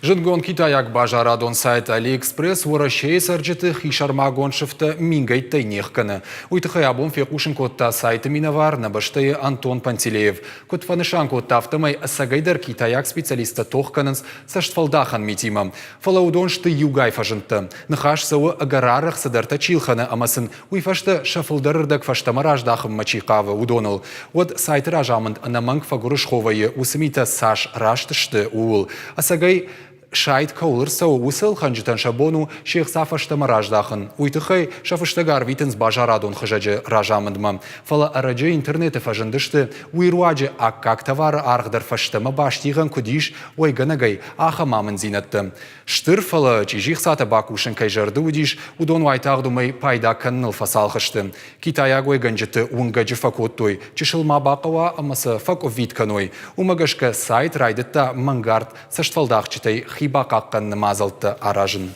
Зындгонд китайаг базарадон сайт AliExpress Уӕрӕсейы цӕрджыты хисӕрмагонд сыфтӕ мингӕйттӕй не хгӕны. Уый тыххӕй абон фехъусын кодта сайты минӕвар нӕ бӕстӕйы Антон Пантелеев. Куыд фӕнысан кодта, афтӕмӕй ӕцӕгӕйдӕр китайаг специалисттӕ тох кӕнынц цӕстфӕлдахӕн митимӕ. Фӕлӕ уыдон сты иугай фӕзындтӕ. Ныхас цӕуы, ӕгӕр арӕх цыдӕртӕ чи лхӕны ӕмӕ сын уый фӕстӕ сӕ фылдӕр ӕрдӕг фӕстӕмӕ раздахынмӕ чи хъавы, уыдоныл. Уӕд сайты разамынд ӕнӕмӕнг фӕгуырысхо вӕййы, уыцы митӕ цас раст сты, ууыл. Ӕцӕгӕй, сайт кӕуыл ӕрцӕуы, уыцы ӕлхӕнджытӕн сӕ бон у се хца фӕстӕмӕ раздахын. Уый тыххӕй сӕ фыстӕг арвитынц базарадон хызӕджы разамындмӕ. Фӕлӕ ӕрӕджы интернеты фӕзындысты, уый руаджы аккаг товары аргъ дӕр фӕстӕмӕ бастигъӕн куыд ис, уӕйгӕнӕгӕй ахӕм амынддзинӕдтӕ. Стыр, фӕлӕ чъизи хцатӕ бакусын кӕй зӕрды уыдис, уыдон уайтагъд уымӕй пайда кӕныныл фӕцалх сты. Китайаг уӕйгӕнджыты уынгӕджы фӕкодтой, чысыл ма бахъӕуа ӕмӕ сӕ фӕкъуыввит кӕной. Уымӕ гӕсгӕ сайт райдыдта мӕнгард цӕстфӕлдахджытӕй хи бахъахъхъӕныны мадзӕлттӕ аразын.